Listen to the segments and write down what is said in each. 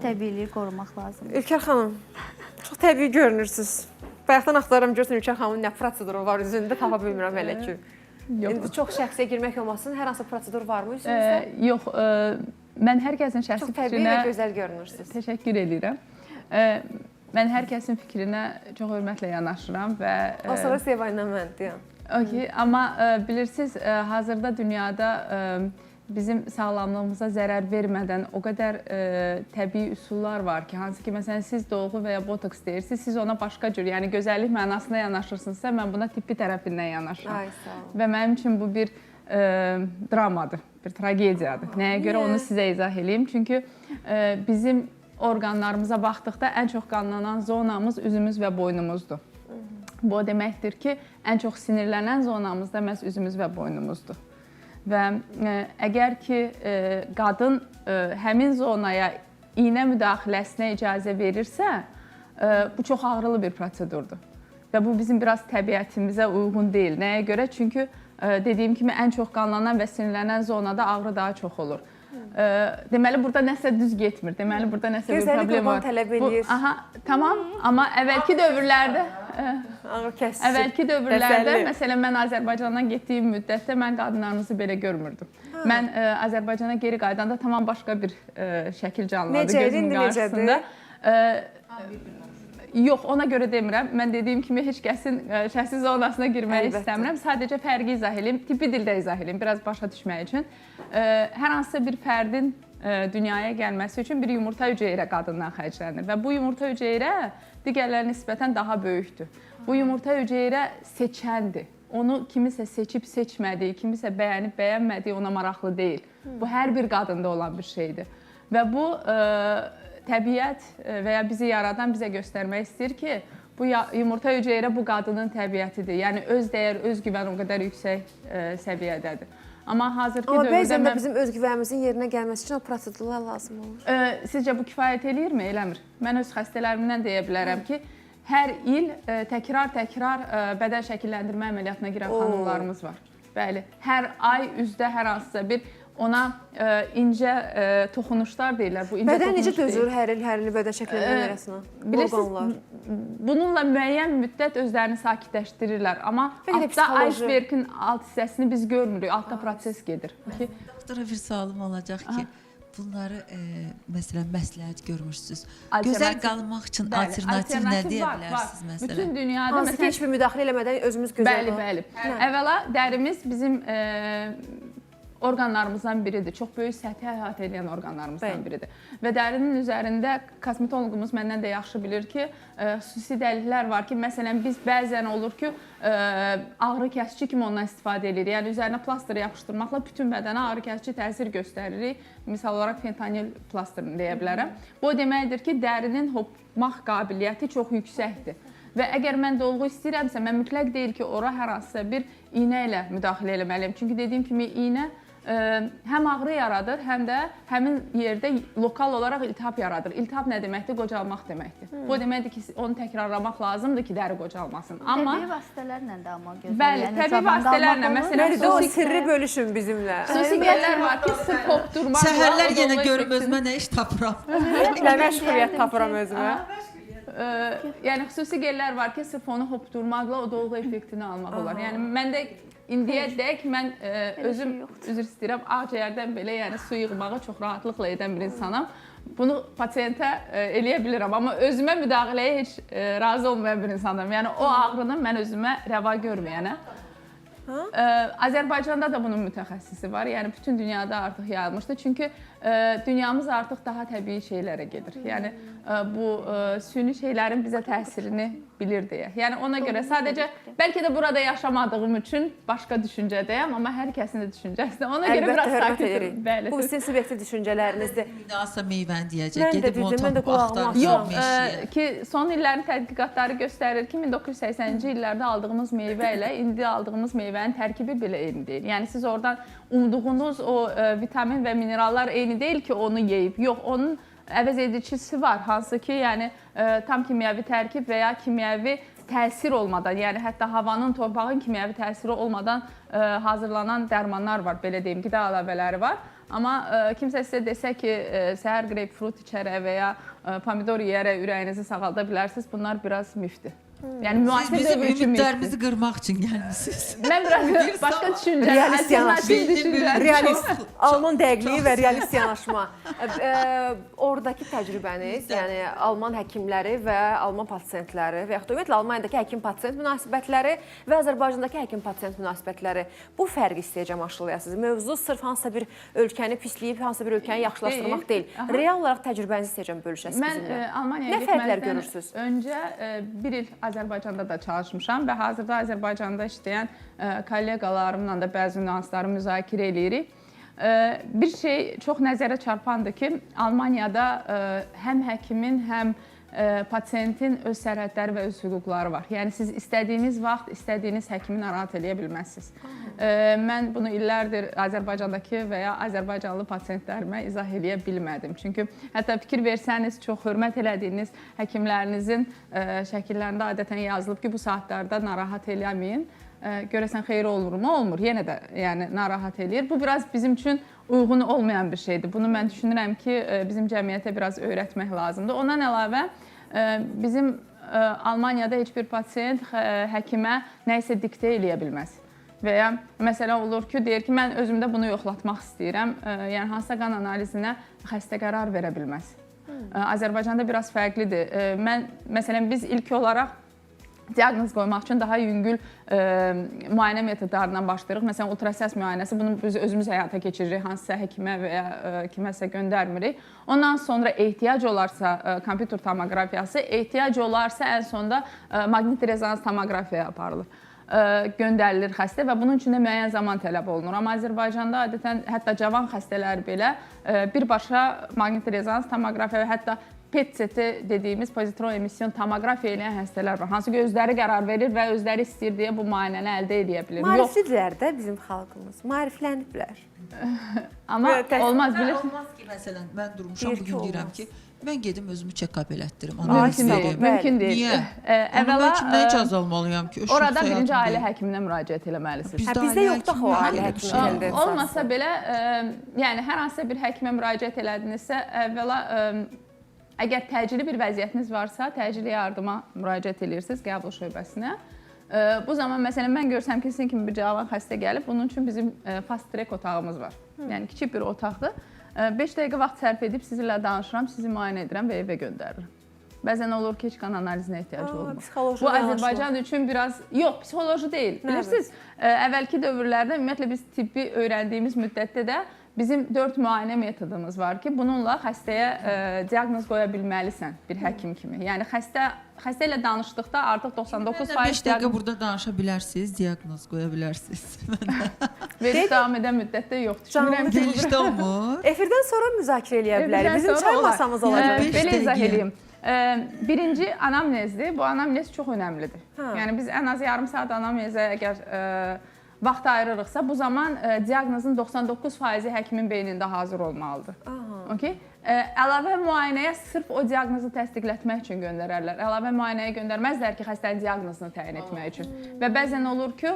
Təbiiliyi qorumaq lazımdır. Ülker xanım, çox təbii görünürsüz. Bayaqdan axtarıram görürsən Ülker xanımın nə proseduru var üzündə tapa bilmirəm hələ ki. Yox. İndi çox şəxsiyə girmək olmasın, hər hansı prosedur varmı üzünüzdə? Yox, mən hər kəsin şəxsi Çox təbii fikrinə və gözəl görünürsüz. Təşəkkür edirəm. Mən hər kəsin fikrinə çox hörmətlə yanaşıram və O sonra Sevay ilə mən deyəm. Okey, amma bilirsiniz, hazırda dünyada bizim sağlamlığımıza zərər vermədən o qədər təbii üsullar var ki, hansı ki, məsələn, siz dolğu və ya botoks deyirsiniz, siz ona başqa cür, yəni gözəllik mənasında yanaşırsınızsa, mən buna tibbi tərəfindən yanaşıram. Ay, sağ olun. Və mənim üçün bu bir dramadır, bir tragediyadır. Nəyə görə onu sizə izah eləyim? Çünki bizim orqanlarımıza baxdıqda ən çox qanlanan zonamız üzümüz və boynumuzdur. Bu o deməkdir ki, ən çox sinirlənən zonamız da məhz üzümüz və boynumuzdur. Və əgər ki, qadın həmin zonaya iynə müdaxiləsinə icazə verirsə, bu çox ağrılı bir prosedurdur. Və bu bizim biraz təbiətimizə uyğun deyil. Nəyə görə? Çünki dediyim kimi ən çox qanlanan və sinirlənən zonada ağrı daha çox olur. Deməli burada nəsə düz getmir. Deməli burada nəsə bir Gözəllik problem qurban var. tələb eləyir. Aha, tamam, amma əvvəlki dövrlərdə Ağrı kəsici. Əvvəlki dövrlərdə, təsəlli. məsələn, mən Azərbaycandan getdiyim müddətdə mən qadınlarımızı belə görmürdüm. Mən Azərbaycana geri qayıdanda tamam başqa bir şəkil canlandı Necə idi, gözümün indi necədir? qarşısında. Yox, ona görə demirəm. Mən dediyim kimi heç kəsin şəxsi zonasına girmək Əlbəttə. istəmirəm. Sadəcə fərqi izah eləyim, tibbi dildə izah eləyim, biraz başa düşmək üçün. Hər hansısa bir fərdin dünyaya gəlməsi üçün bir yumurta hüceyrə qadından xərclənir və bu yumurta hüceyrə digərlərinə nisbətən daha böyükdür. Bu yumurta hüceyrə seçəndir. Onu kimisə seçib seçmədiyi, kimisə bəyənib bəyənmədiyi ona maraqlı deyil. Bu hər bir qadında olan bir şeydir. Və bu təbiət və ya bizi yaradan bizə göstərmək istəyir ki, bu yumurta hüceyrə bu qadının təbiətidir. Yəni öz dəyər, özgüvən o qədər yüksək səviyyədədir. Amma hazırki Amma dövrdə bəzən də mən bizim özgüvənimizin yerinə gəlməsi üçün o prosedurlar lazım olur. Sizcə bu kifayət eləyirmi? Eləmir. Mən öz xəstələrimdən deyə bilərəm ki, hər il təkrar-təkrar bədən şəkilləndirmə əməliyyatına girən xanımlarımız var. Bəli, hər ay üzdə hər hansısa bir ona incə toxunuşlar deyirlər. Bu incə Bədən necə toxunuş deyil. dözür hər il, hər il bədən şəkilləndirmə əməliyyatına? Bilirsiniz, Orqanlar. bununla müəyyən müddət özlərini sakitləşdirirlər, amma Bəlkə də altda psixoloji. icebergin alt hissəsini biz görmürük. Altda proses gedir. Ki, Doktora bir sualım olacaq ki, bunları məsələn məsləhət görmürsüz. Alternativ- Gözəl qalmaq üçün Bəli, alternativ nə deyə var, var. bilərsiniz məsələn? Bütün dünyada Hansı ki, məsələn heç bir müdaxilə eləmədən özümüz gözəl Bəli, olaq. bəli. Əvvəla dərimiz bizim orqanlarımızdan biridir. Çox böyük səthi əhatə edən orqanlarımızdan Bəli. biridir. Və dərinin üzərində kosmetoloqumuz məndən də yaxşı bilir ki, xüsusi dəliklər var ki, məsələn biz bəzən olur ki, ağrı kəsici kimi ondan istifadə edirik. Yəni üzərinə plastır yapışdırmaqla bütün bədənə ağrı kəsici təsir göstəririk. Misal olaraq fentanil plastırını deyə bilərəm. Bu o deməkdir ki, dərinin hopmaq qabiliyyəti çox yüksəkdir. Və əgər mən dolğu istəyirəmsə, mən mütləq deyil ki, ora hər hansısa bir iynə ilə müdaxilə eləməliyəm. Çünki dediyim kimi iynə həm ağrı yaradır, həm də həmin yerdə lokal olaraq iltihab yaradır. İltihab nə deməkdir? Qocalmaq deməkdir. Bu o deməkdir ki, onu təkrarlamaq lazımdır ki, dəri qocalmasın. Amma Təbii vasitələrlə də amma gözəl. Bəli, yəni təbii cavan qalmaq vasitələrlə, olur. məsələn, Məndə o xüsusi- sirri bölüşün bizimlə. xüsusi gellər var ki, sırf hopdurmaqla Səhərlər o yenə dolğu görüm effektini- özümə nə iş tapıram. Nə məşğuliyyət tapıram özümə. Yəni xüsusi gellər var ki, sırf onu hopdurmaqla o dolğu effektini almaq olar. Yəni məndə indiyədək mən özüm şey yoxdur. üzr istəyirəm, ağciyərdən belə yəni su yığmağı çox rahatlıqla edən bir insanam. Bunu pasientə eləyə bilirəm, amma özümə müdaxiləyə heç razı olmayan bir insanam. Yəni o ağrını mən özümə rəva görməyənə. Azərbaycanda da bunun mütəxəssisi var. Yəni bütün dünyada artıq yayılmışdı. Çünki dünyamız artıq daha təbii şeylərə gedir. Yəni bu süni şeylərin bizə təsirini bilir deyə. Yəni ona görə sadəcə bəlkə də burada yaşamadığım üçün başqa düşüncədəyəm, amma hər kəsin də düşüncəsidir. Ona görə Əlbəttə biraz hörmət sakitim. edirik. Bəli. Bu sizin subyektiv düşüncələrinizdir. Nəsə meyvəni deyəcək. Mən də Gedib onu dedim, mən də tapıb qulağımı axtarmışam Yox, meşəyə. ki son illərin tədqiqatları göstərir ki, 1980-ci illərdə aldığımız meyvə ilə indi aldığımız meyvənin tərkibi belə eyni deyil. Yəni siz oradan umduğunuz o vitamin və minerallar eyni deyil ki, onu yeyib. Yox, onun əvəz edicisi var, hansı ki, yəni tam kimyəvi tərkib və ya kimyəvi təsir olmadan, yəni hətta havanın, torpağın kimyəvi təsiri olmadan hazırlanan dərmanlar var, belə deyim, qida əlavələri var. Amma kimsə sizə desə ki, səhər greypfrut içərək və ya pomidor yeyərək ürəyinizi sağalda bilərsiniz, bunlar biraz mifdir. Yəni Siz müasir bizim dövr üçün mifdir. ümidlərimizi qırmaq üçün gəlmisiniz. Mən biraz başqa düşüncə, Realist yanaşma. alternativ düşüncə. Realist, Çox- Alman dəqiqliyi və realist yanaşma. Oradakı təcrübəniz, yəni Alman həkimləri və Alman pasientləri və yaxud da ümumiyyətlə Almaniyadakı həkim-pasient münasibətləri və Azərbaycandakı həkim-pasient münasibətləri, bu fərqi istəyəcəm aşılayasınız. Mövzu sırf hansısa bir ölkəni pisləyib, hansısa bir ölkəni yaxşılaşdırmaq deyil. Aha. Real olaraq təcrübənizi istəyəcəm bölüşəsiniz Mən bizimlə. Almaniyaya Nə fərqlər getməzdən görürsüz? öncə bir il Azərbaycanda da çalışmışam və hazırda Azərbaycanda işləyən kolleqalarımla da bəzi nüansları müzakirə eləyirik. Bir şey çox nəzərə çarpandır ki, Almaniyada həm həkimin, həm pasientin öz sərhədləri və öz hüquqları var. Yəni siz istədiyiniz vaxt istədiyiniz həkimi narahat eləyə bilməzsiniz. Mən bunu illərdir Azərbaycandakı və ya azərbaycanlı pasientlərimə izah eləyə bilmədim. Çünki hətta fikir versəniz, çox hörmət elədiyiniz həkimlərinizin şəkillərində adətən yazılıb ki, bu saatlarda narahat eləməyin. Görəsən xeyri olurmu? Olmur. Yenə də yəni narahat eləyir. Bu biraz bizim üçün uyğun olmayan bir şeydir. Bunu mən düşünürəm ki, bizim cəmiyyətə biraz öyrətmək lazımdır. Ondan əlavə bizim Almaniyada heç bir pasient həkimə nə isə diktə eləyə bilməz. Və ya məsələ olur ki, deyir ki, mən özümdə bunu yoxlatmaq istəyirəm. Yəni hansısa qan analizinə xəstə qərar verə bilməz. Azərbaycanda biraz fərqlidir. Mən məsələn biz ilk olaraq diaqnoz qoymaq üçün daha yüngül müayinə metodlarından başlayırıq. Məsələn, ultrasəs müayinəsi, bunu biz özümüz həyata keçiririk, hansısa həkimə və ya kiməsə göndərmirik. Ondan sonra ehtiyac olarsa kompüter tomoqrafiyası, ehtiyac olarsa ən sonda maqnit rezonans tomoqrafiya aparılır. Göndərilir xəstə və bunun üçün də müəyyən zaman tələb olunur. Amma Azərbaycanda adətən hətta cavan xəstələr belə birbaşa maqnit rezonans tomoqrafiya və hətta PET-CT dediyimiz pozitron emisyon tomoqrafiya eləyən xəstələr var. Hansı ki, özləri qərar verir və özləri istəyir deyə bu müayinəni əldə eləyə bilir. Yox, Maariflidirlər də bizim xalqımız. Maarifləniblər. amma olmaz, bilirsiniz. Olmaz ki, məsələn, mən durmuşam Deyir ki, bu gün deyirəm olmaz. ki, mən gedim özümü check-up elətdirim. Ay, Analiz Mümkün sağ ol. deyil. verim. Mümkün deyil. Niyə? Onu Əvvəla mən kimdən icazə almalıyam ki? Öz orada şəxsi birinci həyatım ailə deyil. həkiminə müraciət eləməlisiniz. Bizdə Hə, bizdə ailə yoxdur axı o həkimi ailə yox elə bir həkimi şey. tendensiyası. Olmasa belə, yəni hər hansısa bir həkimə müraciət elədinizsə, əvvəla əgər təcili bir vəziyyətiniz varsa, təcili yardıma müraciət edirsiniz qəbul şöbəsinə. Bu zaman məsələn mən görsəm ki, sizin kimi bir cavan xəstə gəlib, bunun üçün bizim fast track otağımız var. Yəni kiçik bir otaqdır. 5 dəqiqə vaxt sərf edib sizinlə danışıram, sizi müayinə edirəm və evə göndərirəm. Bəzən olur ki, heç qan analizinə ehtiyac olmur. Psixoloji Bu yanaşma. Azərbaycan üçün biraz yox, psixoloji deyil. Bilirsiniz, əvvəlki dövrlərdə ümumiyyətlə biz tibbi öyrəndiyimiz müddətdə də bizim 4 müayinə metodumuz var ki, bununla xəstəyə diaqnoz qoya bilməlisən bir həkim kimi. Yəni xəstə ilə danışdıqda artıq 99% 5 dəqiqə diaqnoz burada danışa bilərsiniz, diaqnoz qoya bilərsiniz. verib davam edən müddətdə yox. Düşünürəm ki, bu Gəlişdə olmur. Efirdən sonra müzakirə eləyə bilərik. Efirdən Bizim sonra çay olar. masamız olacaq. Beş Belə izah dəqiqə. eləyim. Birinci anamnezdir. Bu anamnez çox önəmlidir. Hə. Yəni biz ən az yarım saat anamnezə əgər vaxt ayırırıqsa, bu zaman diaqnozun 99%-i həkimin beynində hazır olmalıdır. Okay? Əlavə müayinəyə sırf o diaqnozu təsdiqlətmək üçün göndərərlər. Əlavə müayinəyə göndərməzlər ki, xəstənin diaqnozunu təyin etmək üçün. Və bəzən olur ki,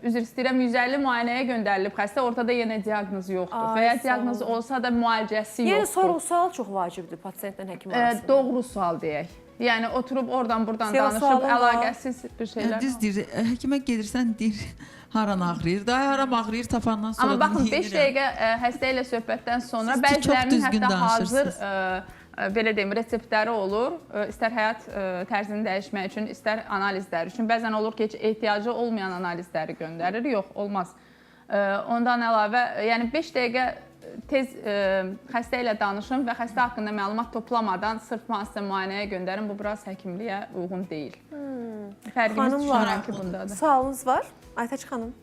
üzr istəyirəm, 150 müayinəyə göndərilib xəstə, ortada yenə diaqnoz yoxdur. Ay, Və ya sağ diaqnoz olsa da müalicəsi Yəni yoxdur. sorğu-sual çox vacibdir pasientlə həkim arasında. Doğru sual deyək. Yəni oturub oradan buradan Sevda, danışıb sualın var. əlaqəsiz bir şeylər. Yəni düz deyir, həkimə gedirsən deyir haran ağrıyır. Daha haram ağrıyır tapandan sonra Amma baxın 5 deyirəm. dəqiqə xəstə ilə söhbətdən sonra Siz çox bəzilərinin düzgün hətta hazır danışırsınız. belə deyim, reseptləri olur. İstər həyat tərzini dəyişmək üçün, istər analizlər üçün. Bəzən olur ki, heç ehtiyacı olmayan analizləri göndərir. Yox, olmaz. Ondan əlavə, yəni 5 dəqiqə tez xəstə ilə danışın və xəstə haqqında məlumat toplamadan sırf hansısa müayinəyə göndərin. Bu biraz həkimliyə uyğun deyil. Fərqimiz Xanımlar, düşünürəm ki, bundadır. Sualınız var? Aytaç xanım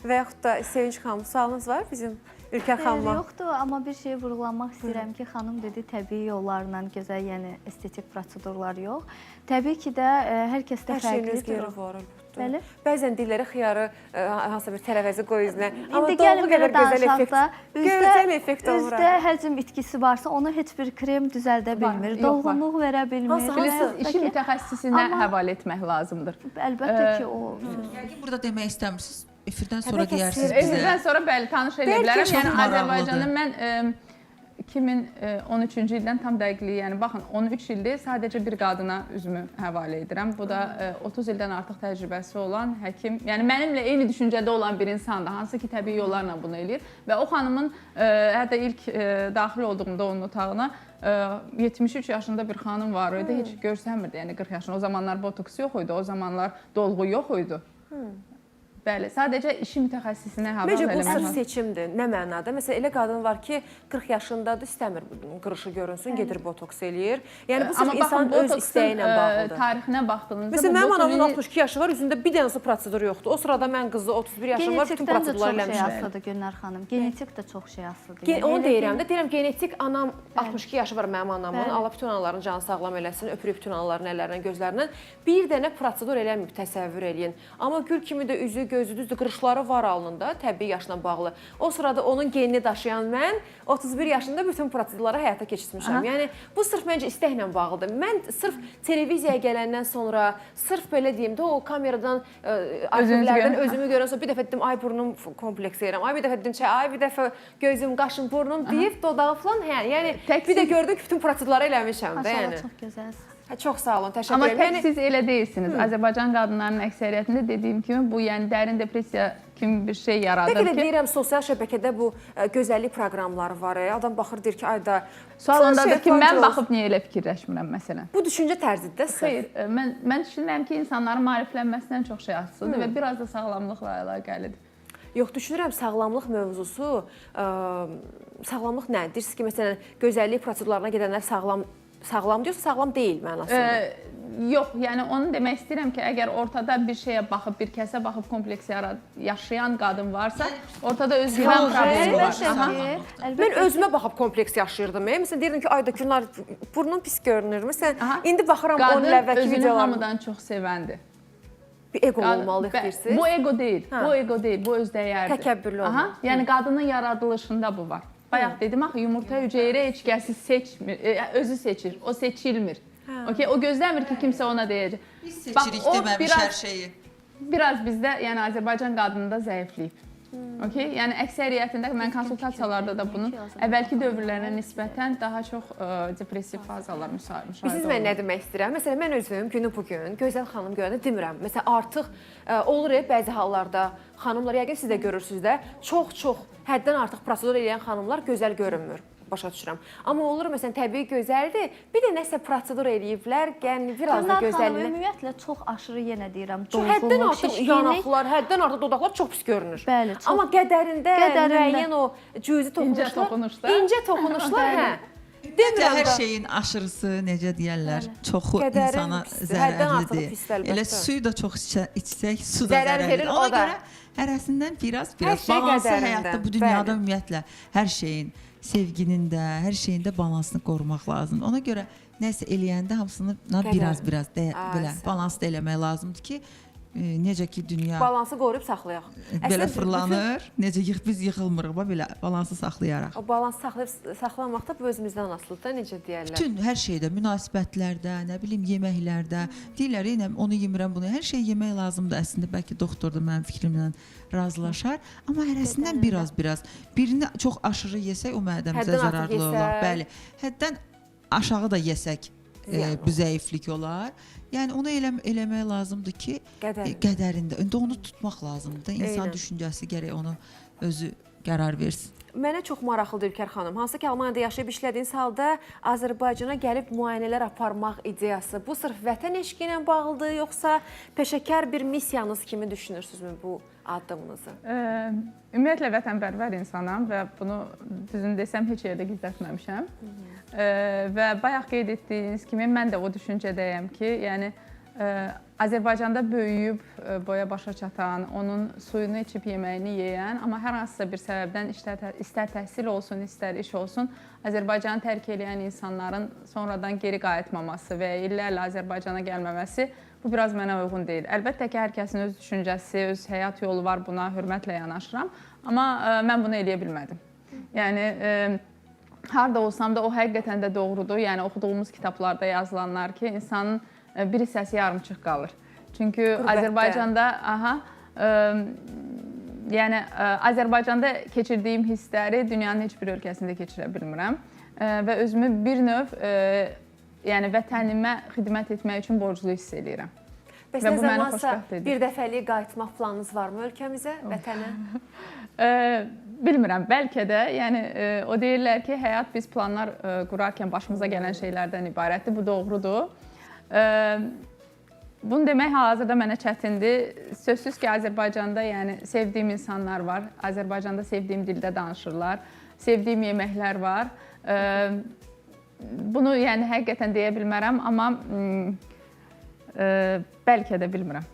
və yaxud da Sevinç xanım, sualınız var bizim Ülker Xeyr, xanıma? yoxdur, amma bir şey vurğulamaq istəyirəm ki, xanım dedi təbii yollarla gözəl, yəni estetik prosedurlar yox. Təbii ki də hər kəsdə Hər şeyin öz fərqlidir. yeri var əlbəttə. Bəli. Bəzən deyirlər xiyarı hansısa bir tərəvəzi qoy üzünə. Amma İndi doğru gəlin belə qədər gözəl danışaq effekt. da, Gözəl effekt olur. Üzdə həcm itkisi varsa, onu heç bir krem düzəldə bilmir, Var, yox, var. dolğunluq verə bilmir. Hansı- Və Bilirsiniz, yaxud da işi ki, mütəxəssisinə Amma- həvalə etmək lazımdır. Əlbəttə ki, o Yəqin burada demək istəmirsiniz. Efirdən sonra Bəlkə deyərsiniz sirr- bizə. Efirdən sonra bəli tanış eləyə Bəlkə bilərəm. çox Yəni maraqlıdır. Azərbaycanda mən 2013-cü ildən tam dəqiqliyi, yəni baxın 13 ildir sadəcə bir qadına üzümü həvalə edirəm. Bu da 30 ildən artıq təcrübəsi olan həkim, yəni mənimlə eyni düşüncədə olan bir insandır, hansı ki təbii yollarla bunu eləyir və o xanımın hətta ilk daxil olduğumda onun otağına 73 yaşında bir xanım var idi, heç görsənmirdi, yəni 40 yaşında. O zamanlar botoks yox idi, o zamanlar dolğu yox idi. Bəli, sadəcə işi mütəxəssisinə həvalə Məncə bu eləmək sırf lazım. seçimdir. Nə mənada? Məsələn, elə qadın var ki, 40 yaşındadır, istəmir qırışı görünsün, gedir botoks eləyir. Yəni bu sırf Amma baxın, insanın öz botoksun, istəyi ilə bağlıdır. Tarixinə baxdığınızda Məsələn, bu mənim anamın botulini- 62 yaşı var, üzündə bir dənə olsa prosedur yoxdur. O sırada mən qızı 31 yaşım var, bütün Genetikdən də prosedurları çox şey eləmişəm. asılıdır Gülnar xanım. Genetik də çox şey asılıdır. Gen Yəni onu elə deyirəm də, deyirəm genetik anam 62 yaşı var mənim anamın. Bəli. Allah bütün anaların canı sağlam eləsin, öpürük bütün anaların əllərindən, gözlərindən. Bir dənə prosedur eləməyib təsəvvür eləyin. Amma gül kimi də üzü, gözü düzdür, qırışları var alnında, təbii yaşla bağlı. O sırada onun genini daşıyan mən 31 yaşında bütün prosedurları həyata keçirmişəm. Aha. Yəni bu sırf məncə istəklə bağlıdır. Mən sırf televiziyaya gələndən sonra, sırf belə deyim də o kameradan, arxivlərdən görən- özümü görən sonra bir dəfə dedim ay burnum kompleks edirəm. Ay bir dəfə dedim ay bir dəfə gözüm, qaşım, burnum deyib dodağı falan hə, yəni Tək bir də siz- gördüm ki, bütün prosedurları eləmişəm də, Maşallah yəni. çox gözəlsiniz. Hə, çox sağ olun, təşəkkür Amma edirəm. tək Yəni siz elə deyilsiniz. Azərbaycan qadınlarının əksəriyyətində dediyim kimi bu yəni dərin depressiya kimi bir şey yaradır Bəlkə də ki, deyirəm sosial şəbəkədə bu gözəllik proqramları var. Adam baxır deyir ki, ay da sual ondadır ki, mən filan baxıb niyə elə fikirləşmirəm məsələn. Bu düşüncə tərzidir də sırf. Xeyr, mən düşünürəm ki, insanların maariflənməsindən çox şey asılıdır və biraz da sağlamlıqla əlaqəlidir. Yox, düşünürəm sağlamlıq mövzusu, sağlamlıq nə? Deyirsiniz ki, məsələn, gözəllik prosedurlarına gedənlər sağlam diyorsa sağlam deyil mənasında. Yox, yəni onu demək istəyirəm ki, əgər ortada bir şeyə baxıb, bir kəsə baxıb kompleks yaşayan qadın varsa, ortada özgüvən problemi var. Əlbəttə Aha. ki, Mən əlbəttə özümə baxıb kompleks yaşayırdım. Məsələn, deyirdim ki, ay da Gülnar, burnum pis görünür. Məsələn, Aha. indi baxıram 10 il Qadın əvvəlki özünü videolarıma. hamıdan çox sevəndir. Bir ego olmalıyıq deyirsiniz. Bu ego deyil. Hə. Bu ego deyil, bu özdəyərdir. Təkəbbürlü Aha, olmaq. yəni qadının yaradılışında bu var. Bayaq dedim axı yumurta hüceyrə heç kəsi seçmir, özü seçir. O seçilmir. Okey, o gözləmir ki, kimsə ona deyəcək. Biz Bax, seçirik o deməmiş biraz- hər şeyi. Biraz bizdə, yəni Azərbaycan qadınında zəifliyib. Okey? Yəni əksəriyyətində mən konsultasiyalarda da bunun əvvəlki dövrlərə nisbətən daha çox depressiv fazalar müşahidə Bilirsiniz mən nə demək istəyirəm? Məsələn, mən özüm günü bu gün gözəl xanım görəndə demirəm. Məsələn, artıq olur bəzi hallarda xanımlar, yəqin siz də görürsünüz də, çox-çox həddən artıq prosedur eləyən xanımlar gözəl görünmür. Başa düşürəm. Amma olur məsələn təbii gözəldir. Bir də nəsə prosedur eləyiblər, yəni biraz da Gülnar xanım gözəlliyinə. ümumiyyətlə çox aşırı yenə deyirəm, Çox həddən dolğunluq, artıq şişkinlik. yanaqlar, həddən artıq dodaqlar çox pis görünür. Bəli, çox. Amma qədərində, Qədərində. müəyyən o cüzi toxunuşlar, toxunuşlar. incə toxunuşlar, hə. Ümumiyyətlə Demirəm hər də. şeyin aşırısı necə deyərlər, çoxu Qədərin insana pisdir, həddən artığı zərərlidir. pisdir əlbəttə. Elə suyu da çox içsək, su da Zərər verir, zərərlidir. o Ona da. görə hərəsindən biraz biraz şey balansı qədərində, həyatda bu dünyada bəli. ümumiyyətlə hər şeyin, sevginin də, hər şeyin də balansını qorumaq lazımdır. Ona görə nəsə eləyəndə hamısını Qədərin. biraz-biraz Ay, belə sağ ol. balansda eləmək lazımdır ki, necə ki dünya Balansı qoruyub saxlayaq. belə Əslində, fırlanır, necə biz yıxılmırıq, bax belə balansı saxlayaraq. O balansı saxlayıb saxlamaq da bu özümüzdən asılıdır da, necə deyərlər. Bütün hər şeydə, münasibətlərdə, nə bilim yeməklərdə deyirlər, yenə onu yemirəm, bunu. Hər şey yemək lazımdır əslində. Bəlkə doktor da mənim fikrimlə razılaşar, amma hərəsindən biraz-biraz. Birini çox aşırı yesək o mədəmizə Həddən artıq zərarlı olar. yesək. Bəli. Həddən aşağı da yesək bu zəiflik olar. Yəni onu eləmək lazımdır ki, Qədərində. qədərində. İndi onu tutmaq lazımdır. İnsan Eynən. düşüncəsi gərək onu özü qərar versin. Mənə çox maraqlıdır Ülker xanım. Hansı ki Almaniyada yaşayıb işlədiyiniz halda Azərbaycana gəlib müayinələr aparmaq ideyası bu sırf vətən eşqi ilə bağlıdır, yoxsa peşəkar bir missiyanız kimi düşünürsünüzmü bu addımınızı? Ümumiyyətlə vətənpərvər insanam və bunu düzünü desəm heç yerdə gizlətməmişəm. Və bayaq qeyd etdiyiniz kimi mən də o düşüncədəyəm ki, yəni Azərbaycanda böyüyüb boya başa çatan, onun suyunu içib yeməyini yeyən, amma hər hansısa bir səbəbdən istər təhsil olsun, istər iş olsun, Azərbaycanı tərk eləyən insanların sonradan geri qayıtmaması və illərlə Azərbaycana gəlməməsi bu biraz mənə uyğun deyil. Əlbəttə ki, hər kəsin öz düşüncəsi, öz həyat yolu var, buna hörmətlə yanaşıram, amma mən bunu eləyə bilmədim. Yəni harda olsam da o həqiqətən də doğrudur. Yəni oxuduğumuz kitablarda yazılanlar ki, insanın bir hissəsi yarımçıq qalır. Çünki Qürbətdə. Azərbaycanda Yəni Azərbaycanda keçirdiyim hissləri dünyanın heç bir ölkəsində keçirə bilmirəm. Və özümü bir növ yəni vətənimə xidmət etmək üçün borclu hiss eləyirəm. Bəs Və nə bu məni zamansa xoşbəxt edir. bir dəfəlik qayıtmaq planınız varmı ölkəmizə, vətənə? Bilmirəm, bəlkə də, yəni o deyirlər ki, həyat biz planlar qurarkən başımıza gələn şeylərdən ibarətdir. Bu doğrudur. Bunu demək hal-hazırda mənə çətindir. Sözsüz ki, Azərbaycanda yəni sevdiyim insanlar var. Azərbaycanda sevdiyim dildə danışırlar. Sevdiyim yeməklər var. Bunu yəni həqiqətən deyə bilmərəm, amma bəlkə də bilmirəm.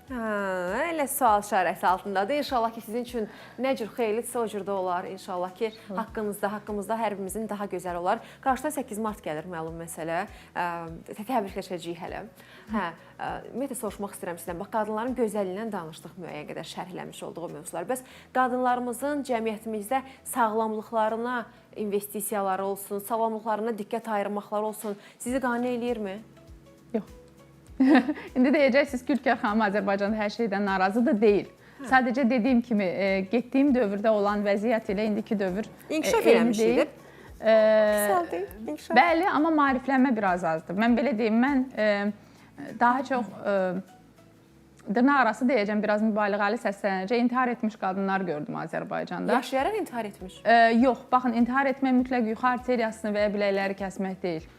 Hə, elə sual işarəsi altındadır. İnşallah ki, sizin üçün nə cür xeyirlidirsə o cür də olar. İnşallah ki, haqqınızda, haqqımızda hər birimizin daha gözəl olar. Qarşıdan 8 mart gəlir, məlum məsələ. Təbrikləşəcəyik hələ. Hə, ümumiyyətlə soruşmaq istəyirəm sizdən. Bax, qadınların gözəlliyindən danışdıq müəyyən qədər şərhləmiş olduğu mövzular. Bəs qadınlarımızın cəmiyyətimizdə sağlamlıqlarına investisiyaları olsun, sağlamlıqlarına diqqət ayırmaqları olsun, sizi qane eləyirmi? Yox. İndi deyəcəksiniz ki, Ülker xanım Azərbaycanda hər şeydən narazıdır, deyil. Sadəcə dediyim kimi, getdiyim dövrdə olan vəziyyət ilə indiki dövr İnkişaf eyni eləmiş deyil. idi. Pis deyil, inkişaf. Bəli, amma maariflənmə biraz azdır. Mən belə deyim, mən daha çox dırnaq arası deyəcəm, biraz mübaliğəli səslənəcək. İntihar etmiş qadınlar gördüm Azərbaycanda. Yaşayaraq intihar etmiş. Yox, baxın, intihar etmək mütləq yuxu arteriyasını və ya biləkləri kəsmək deyil.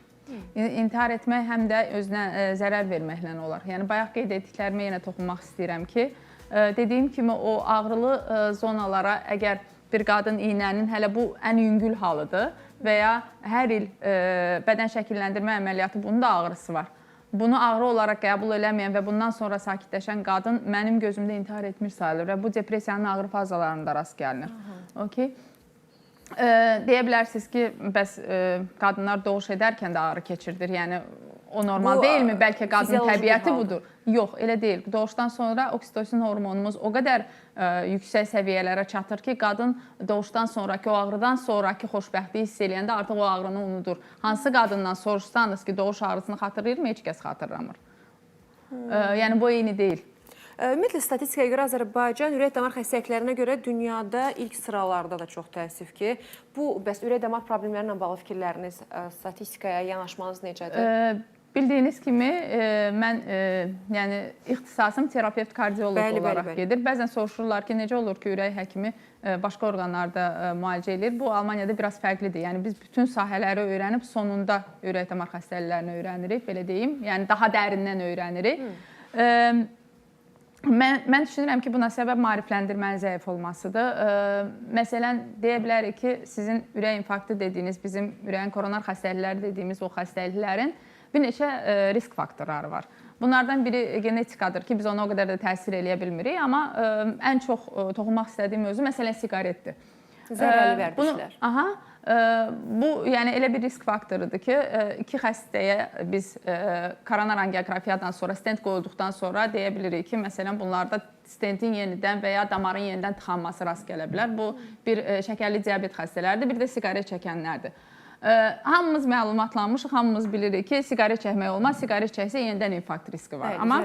İntihar etmək həm də özünə zərər verməklə olar. Yəni bayaq qeyd etdiklərimə yenə toxunmaq istəyirəm ki, dediyim kimi o ağrılı zonalara əgər bir qadın iynənin, hələ bu ən yüngül halıdır və ya hər il bədən şəkilləndirmə əməliyyatı, bunun da ağrısı var. Bunu ağrı olaraq qəbul eləməyən və bundan sonra sakitləşən qadın mənim gözümdə intihar etmiş sayılır və bu depressiyanın ağrı fazalarında rast gəlinir. Okay. Deyə bilərsiniz ki, bəs qadınlar doğuş edərkən də ağrı keçirdir. Yəni o normal Bu, deyilmi? Bəlkə qadın təbiəti budur. Yox, elə deyil. Doğuşdan sonra oksitosin hormonumuz o qədər yüksək səviyyələrə çatır ki, qadın doğuşdan sonrakı o ağrıdan sonrakı xoşbəxtliyi hiss eləyəndə artıq o ağrını unudur. Hansı qadından soruşsanız ki, doğuş ağrısını xatırlayırmı? Heç kəs xatırlamır. Yəni bu eyni deyil. Ümumiyyətlə statistikaya görə Azərbaycan ürək-damar xəstəliklərinə görə dünyada ilk sıralarda da, çox təəssüf ki. Bu bəs ürək-damar problemləri ilə bağlı fikirləriniz, statistikaya yanaşmanız necədir? Bildiyiniz kimi mən yəni ixtisasım terapevt kardioloq olaraq gedir. Bəzən soruşurlar ki, necə olur ki, ürək həkimi başqa orqanlarda müalicə eləyir. Bu Almaniyada biraz fərqlidir. Yəni biz bütün sahələri öyrənib sonunda ürək-damar xəstəliklərini öyrənirik, belə deyim. Yəni daha dərindən öyrənirik. Mən düşünürəm ki, buna səbəb maarifləndirmənin zəif olmasıdır. Məsələn, deyə bilərik ki, sizin ürək infarktı dediyiniz, bizim ürəyin koronar xəstəlikləri dediyimiz o xəstəliklərin bir neçə risk faktorları var. Bunlardan biri genetikadır ki, biz ona o qədər də təsir eləyə bilmirik, amma ən çox toxunmaq istədiyim mövzu məsələn siqaretdir. Zərərli vərdişlər. Bu yəni elə bir risk faktorudur ki, iki xəstəyə biz koronar angioqrafiyadan sonra stent qoyulduqdan sonra deyə bilirik ki, məsələn bunlarda stentin yenidən və ya damarın yenidən tıxanması rast gələ bilər. Bu bir şəkərli diabet xəstələridir, bir də siqaret çəkənlərdir. Hamımız məlumatlanmışıq, hamımız bilirik ki, siqaret çəkmək olmaz, siqaret çəksə yenidən infarkt riski var. Bəli, Amma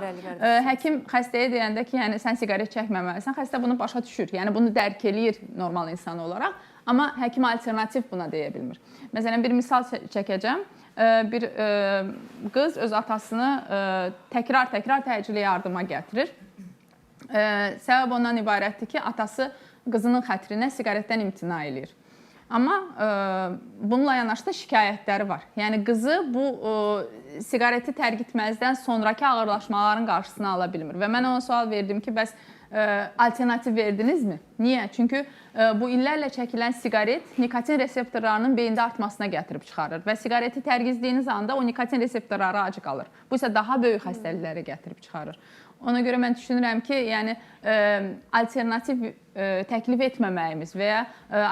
həkim xəstəyə deyəndə ki, yəni sən siqaret çəkməməlisən, xəstə bunu başa düşür. Yəni bunu dərk eləyir normal insan olaraq. Amma həkim alternativ buna deyə bilmir. Məsələn, bir misal çəkəcəm. Bir qız öz atasını təkrar-təkrar təcili yardıma gətirir. Səbəb ondan ibarətdir ki, atası qızının xətrinə siqaretdən imtina eləyir. Amma bununla yanaşı da şikayətləri var. Yəni qızı bu siqareti tərk etməzdən sonrakı ağırlaşmaların qarşısını ala bilmir. Və mən ona sual verdim ki, bəs alternativ verdinizmi? Niyə? Çünki bu illərlə çəkilən siqaret nikotin reseptorlarının beyində artmasına gətirib çıxarır və siqareti tərgizdiyiniz anda o nikotin reseptorları acı qalır. Bu isə daha böyük xəstəliklərə gətirib çıxarır. Ona görə mən düşünürəm ki, yəni alternativ təklif etməməyimiz və ya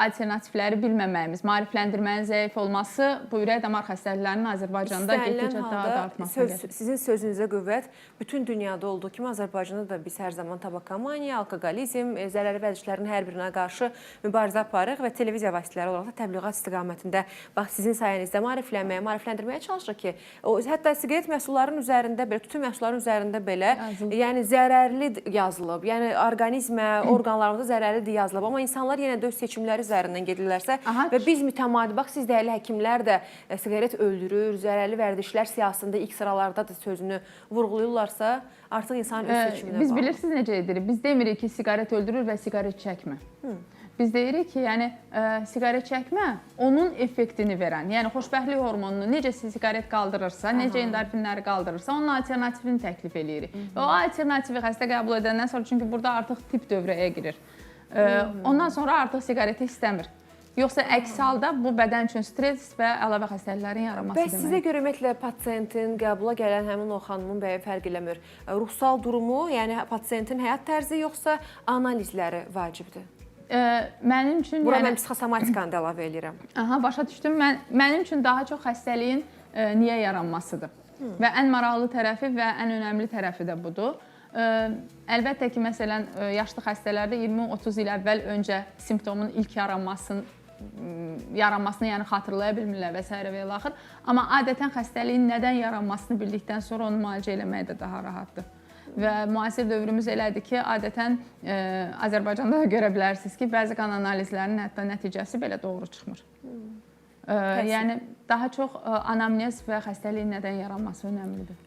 alternativləri bilməməyimiz, maarifləndirmənin zəif olması bu ürək-damar xəstəliklərinin Azərbaycanda getdikcə daha da artmasına gətirir. Sizin sözünüzə qüvvət, bütün dünyada olduğu kimi Azərbaycanda da biz hər zaman tabakomaniya, alkoqolizm, zərərli vərdişlərin hər birinə qarşı mübarizə aparırıq və televiziya vasitələri olaraq da təbliğat istiqamətində bax sizin sayənizdə maariflənməyə, maarifləndirməyə çalışırıq ki, o hətta siqaret məhsullarının üzərində belə, tütün məhsullarının üzərində belə yazılıb. Yəni zərərli yazılıb. Yəni orqanizmə, orqanlarımıza zərərlidir yazılıb, amma insanlar yenə də öz seçimləri üzərindən gedirlərsə və biz mütəmadi, bax siz dəyərli həkimlər də siqaret öldürür, zərərli vərdişlər siyahısında ilk sıralardadır sözünü vurğulayırlarsa, artıq insanın öz seçiminə Biz bağlı. bilirsiniz necə edirik? Biz demirik ki, siqaret öldürür və siqaret çəkmə. Biz deyirik ki, yəni siqaret çəkmə onun effektini verən, yəni xoşbəxtlik hormonunu necə siqaret qaldırırsa, necə endorfinləri qaldırırsa, onun alternativini təklif eləyirik. Və o alternativi xəstə qəbul edəndən sonra, çünki burada artıq tip dövrəyə girir. Ondan sonra artıq siqareti istəmir. Yoxsa əks halda bu bədən üçün stres və əlavə xəstəliklərin yaranması Bəs deməkdir. sizə görə ümumiyyətlə pasientin qəbula gələn həmin o xanımın, bəyin fərq eləmir. Ruhsal durumu, yəni pasientin həyat tərzi yoxsa analizləri vacibdir? Mənim üçün Bura yəni mən psixosomatikanı da əlavə eləyirəm. Aha, başa düşdüm. Mənim üçün daha çox xəstəliyin niyə yaranmasıdır. Və ən maraqlı tərəfi və ən önəmli tərəfi də budur. Əlbəttə ki, məsələn, yaşlı xəstələrdə 20-30 il əvvəl öncə simptomun ilk yaranmasını, yəni xatırlaya bilmirlər və s. və ilə axır. Amma adətən xəstəliyin nədən yaranmasını bildikdən sonra onu müalicə eləmək də daha rahatdır. Və müasir dövrümüz elədir ki, adətən Azərbaycanda da görə bilərsiniz ki, bəzi qan analizlərinin hətta nəticəsi belə doğru çıxmır. Yəni daha çox anamnez və xəstəliyin nədən yaranması önəmlidir.